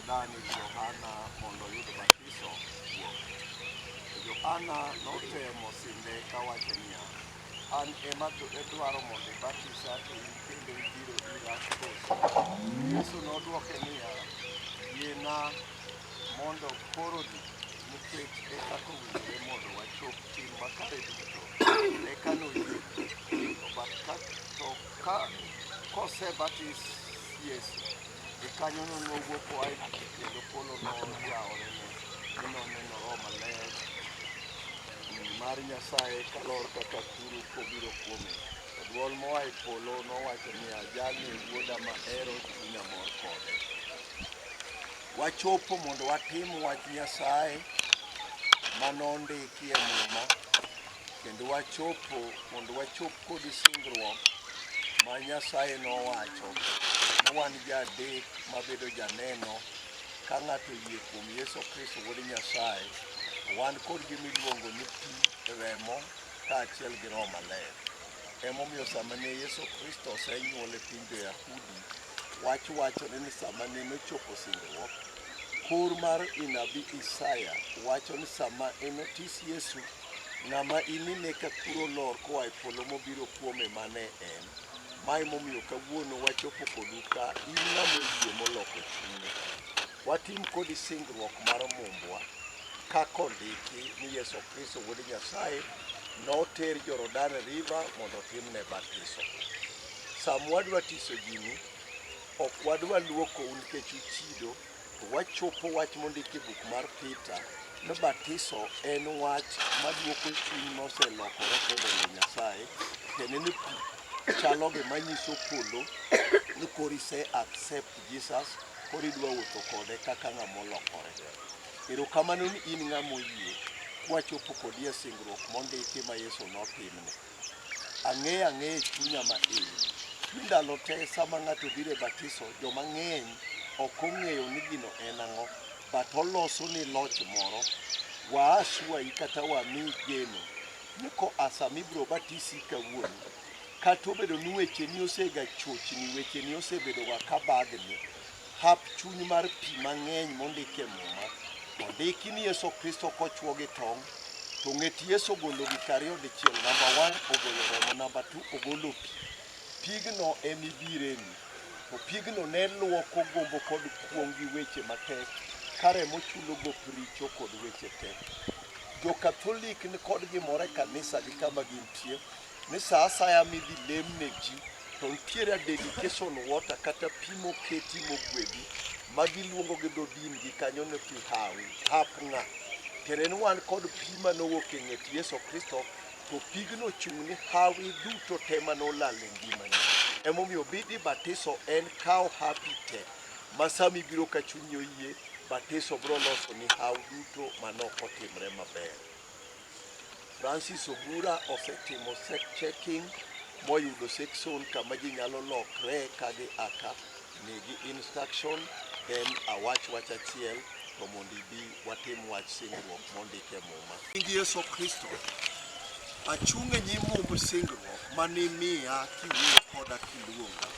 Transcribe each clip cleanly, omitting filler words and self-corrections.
Jordan ir Johana mondo oyud batiso kuome. To Johana notemo sinde kawacho niya, An ema idwaro mondo ibatisa to in kendo ibiro ira koso? Yesu nodwoke niya, Yiena mondo koroni, nikech e kaka owinjore mondo wachop tim makare duto. Eka noyiene. To bat ka, to ka kosebatis Yesu, gikanyono nowuok oa e pi kendo polo noyaworene mi noneno Roho Maler mar Nyasaye kalor kaka akuru kobiro kuome. To dwol moa e polo nowacho niya, Jalni e Wuoda mahero, chunya mor kode. Wachopo mondo watim wach Nyasaye ma nondiki e Muma kendo wachopo mondo wachop kodi singruok ma Nyasaye nowacho ni wan ji adek mabedo janeno ka ng'ato oyie kuom Yesu Kristo Wuod Nyasaye, wan kod gima iluongo ni pi, remo kaachiel gi Roho Maler. Emomiyo sama ne Yesu Kristo osenyuol e piny jo-Yahudi, wach wachore ni sama ne nochopo singruok, kor mar nabii Isaya wacho ni sama enotis Yesu, ng'ama inine ka kuro lor koa e polo mobiro kuome mane en. Ma emomiyo kawuono wachopo kodu ka in ng'ama oyie moloko chunye. Watim kodi singruok mar Mumbwa kaka ondiki ni Yesu Kristo Wuod Nyasaye noter Jordan River mondo otimne batiso. Sama wadwa tiso ji ni, ok wadwa luokou nikech uchido, to wachopo wach mondiki e buk mar Peter ni batiso en wach maduoko chuny moselokore kodonjo Nyasaye, tiende ni pi chalo gima nyiso polo ni koro ise accept Jesus, koro idwa wuotho kode kaka ng'ama olokore. Erokamano ni in ng'ama oyie kwachopo kodi e singruok mondiki ma Yesu notimne. Ang'eyo ang'eya e chunya ma iye ni ndalo te sama ng'ato biro e batiso, joma ng'eny ok ong'eyo ni gino en ang'o, but oloso ni loch moro. Wa assure yi kata wamiyi geno ni koa sama ibiro batisi kawuono, kata obedo ni wecheni osega chochni, wecheni osebedoga ka bagni, hap chuny mar pi mang'eny mondik e Muma. Ondiki ni Yesu Kristo kochwo gi tong', to ng'et Yesu ogolo gik ariyo dichiel. Namba one, ogolo remo. Namba two, ogolo pi. Pigno emibireni. To pigno ne luoko gombo kod kuong' gi weche matek, ka remo chulo gop richo kod weche te. Jo Katholik ni kod gimoro e kanisa gi kama gintie, ni sa asaya midhi lem ne ji to nitiere a dedication water kata pi moketi mogwedhi ma giluongo gi dho din gi kanyo ni pi hawi, hap ng'a. Tiende ni wan kod pi manowuok e ng'et Yesu Kristo to pigno ochung' ni hawi duto te manolal e ngimani. Emomiyo bidi batiso en kawo hapi te ma sama ibiro ka chunyi oyie, batiso biro loso ni haw duto manok otimre maber. Francis Ogura osetimo sec checking moyudo section kama ji nyalo lokre ka gi aka migi instruction then awach wach achiel to mondo ibi watim wach singruok mondik e Muma. Nying Yesu Kristo, achung' e nyim mumb singruok manimiya kiwuoyo koda kiluonga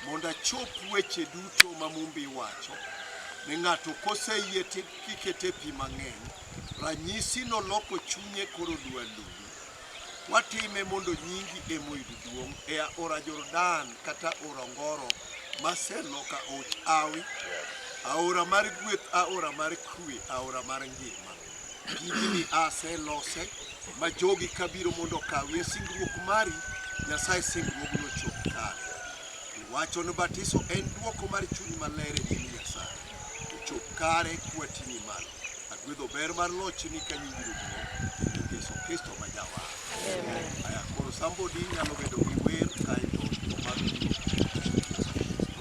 mondo achop weche duto ma mumbi wacho ni ng'ato koseyie kikete pi mang'eny Ranyisi noloko chunye koro dwa luwi. Watime mondo nyingi emoyud duong' e aora Jordan kata aora Ongoro maseloka och awi, aora mar gweth, aora mar kwe, aora mar ngima. Pigni aselose ma jogi kabiro mondo okawie singruok mari, Nyasaye singruogno chop kare. Iwacho ni batiso en duoko mar chuny maler e nyim Nyasaye. Ochop kare kwating'i malo. Agwedho ber mar lochni ka nyingi duong' e nying Yesu Kristo ma Jawar. Aya, koro somebody nyalo bedo gi wer kaeto joma biro Yesu Kristo.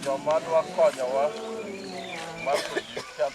Joma dwa konyowa mako ji ka.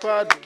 Padre.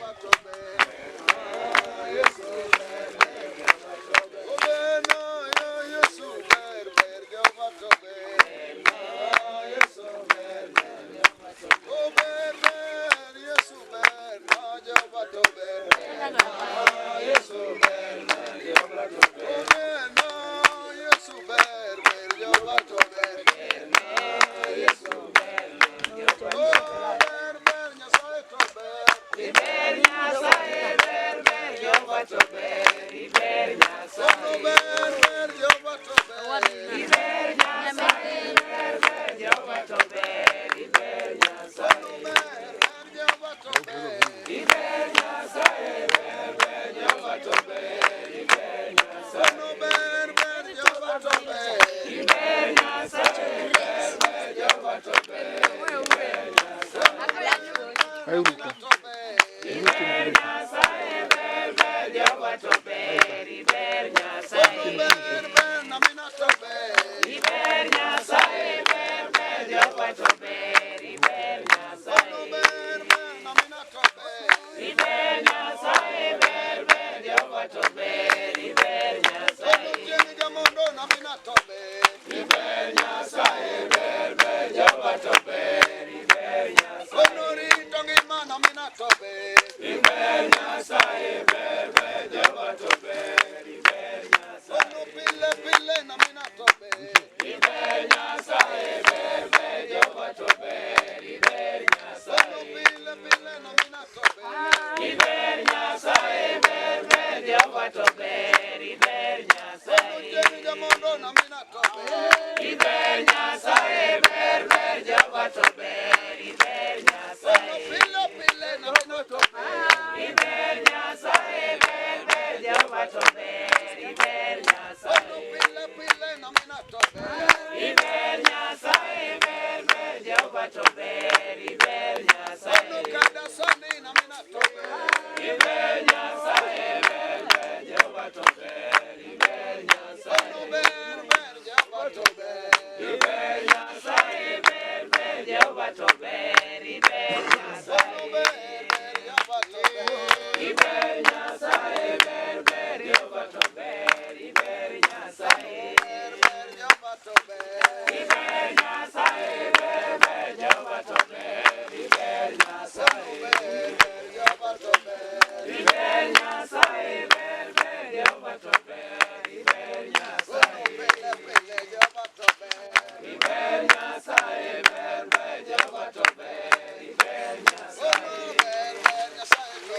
namina to ber. Iber Nyasaye, ber ber Jehova to ber, iber Nyasaye. Ono kada sani namina to ber. Iber Nyasaye, ber ber Jehova to ber, iber Nyasaye. Ono ber ber Jehova to ber. Iber Nyasaye, ber ber Jehova to ber, iber Nyasaye. Ono ber ber Jehova to ber. Iber Nyasaye, ber ber Jehova to ber, iber Nyasaye. Ber ber Jehova to ber. Iber Nyasaye, ber ber Jehova to ber, iber Nyasaye. Ono ber ber Jehova to ber. Iber Nyasaye, ber ber Jehova to ber, iber Nyasaye. Ono pile pile Jehova to ber. Iber Nyasaye, ber ber Jehova to ber, iber Nyasaye. Ono ber ber Nyasaye to ber.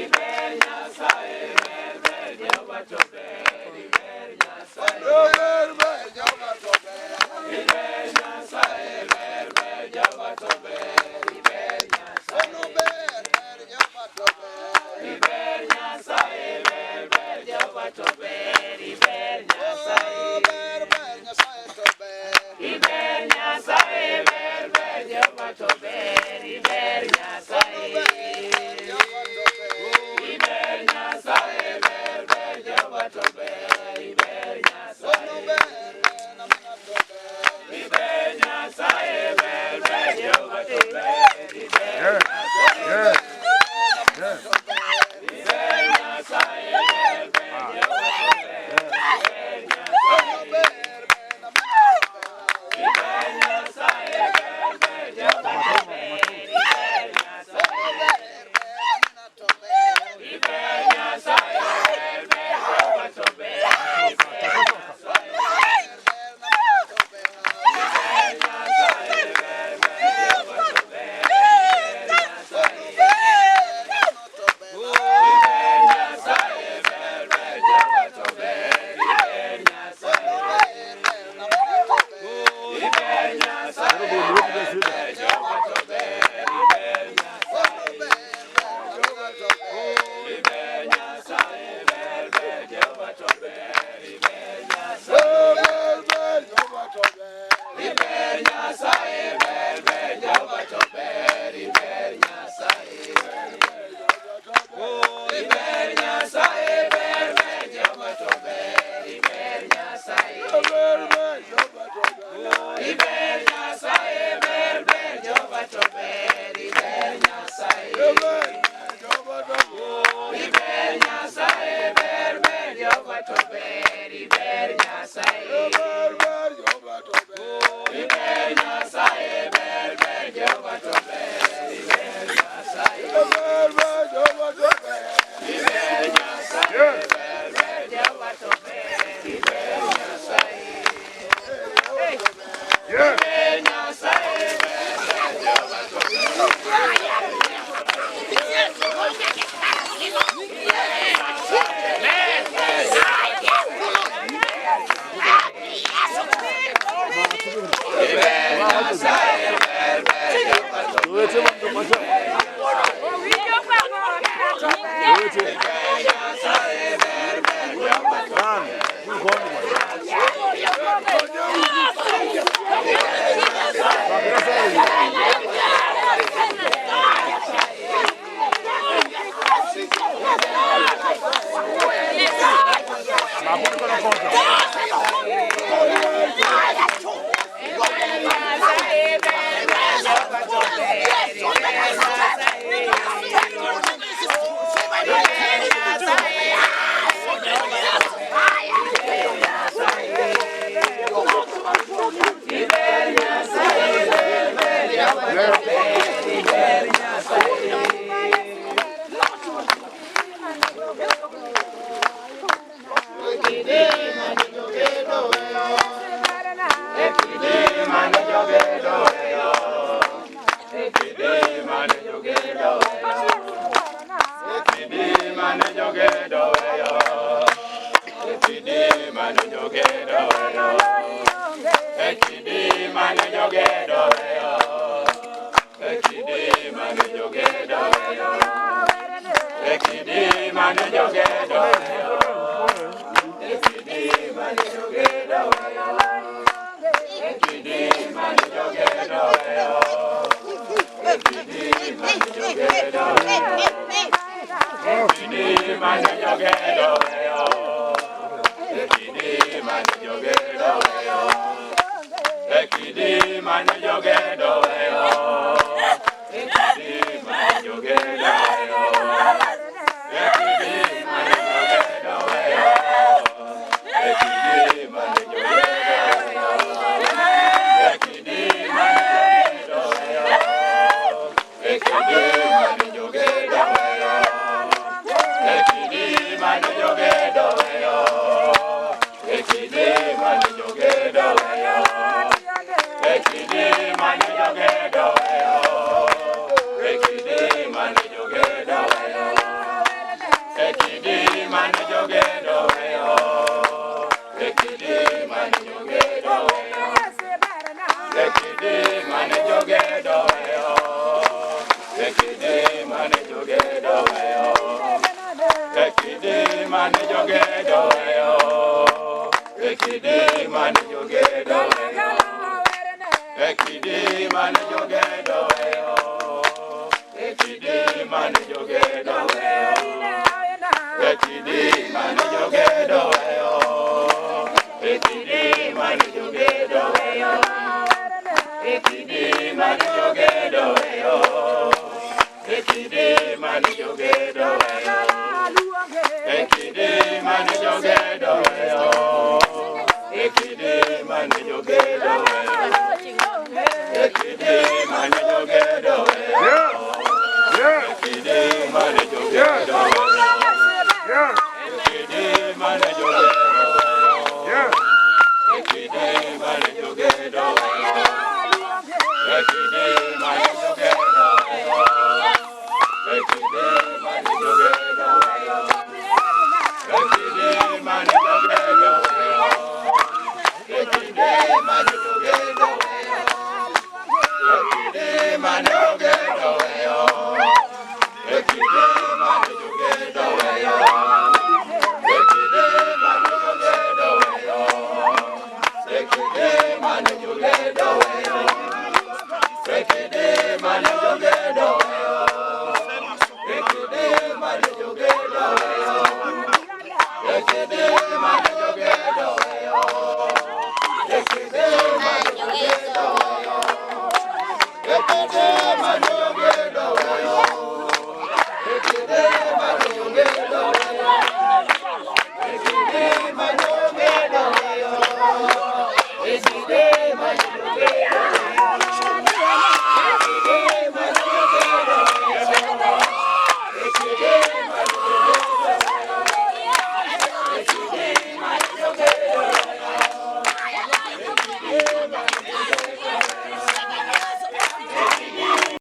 Iber Nyasaye, ber ber Jehova to ber, iber Nyasaye. Ono ber ber Jehova to ber. Iber Nyasaye, ber ber Jehova to ber, iber Nyasaye. Ono ber ber Jehova to ber. Iber Nyasaye, ber ber Jehova to ber, iber Nyasaye. Oh, ber ber Nyasaye to ber. Iber Nyasaye, ber ber Jehova to ber, iber Ono Nyasaye. ber ber Jehova to ber. Iber Nyasaye, ber ber Jehova to ber, iber Nyasaye. Ono ber ber namina to ber. Iber Nyasaye, ber ber Jehova to ber, iber Nyasaye. Iber Nyasaye, ber ber Jehova to ber, iber Nyasaye. Ono ber ber namina to ber. Iber Nyasaye, ber ber Jehova to ber, iber Nyasaye. Ono ber ber namina to ber. Iber Nyasaye, ber ber Jehova to ber, iber Nyasaye. Ono ber ber namina to ber. Iber Nyasaye, ber ber Jehova to ber, iber Nyasaye. Ono ber ber namina to ber. Iber Nyasaye, ber ber Jehova to ber, iber Nyasaye. Ono ber ber namina to ber. Iber Nyasaye, ber ber Jehova to ber, iber Nyasaye. Ono ber ber namina to ber. Iber Nyasaye, ber ber Jehova to ber, iber Nyasaye. Ber ber Jehova to ber. Iber Nyasaye, ber ber Jehova to ber, iber Nyasaye. Iber Nyasaye, ber ber Jehova to ber, iber Nyasaye. Ber ber Jehova to ber. Iber Nyasaye, ber ber Jehova to ber, iber Nyasaye. Ber Jehova to ber. Iber Nyasaye, ber ber Jehova to ber, iber Nyasaye. Ber ber Jehova to ber. Iber Nyasaye, ber ber Jehova to ber, iber Nyasaye. Ber ber Jehova to ber. Iber Nyasaye, ber ber Jehova to ber, iber Nyasaye. Iber Nyasaye, ber ber Jehova to ber. Iber Nyasaye, ber ber Jehova to ber. Iber Nyasaye, ber ber Jehova to ber. Nyasaye, ber ber Jehova to ber, iber Nyasaye. Iber Nyasaye, iber Nyasaye, ber ber Jehova to ber, iber Nyasaye. Ekidi mane jogedo. Ekidi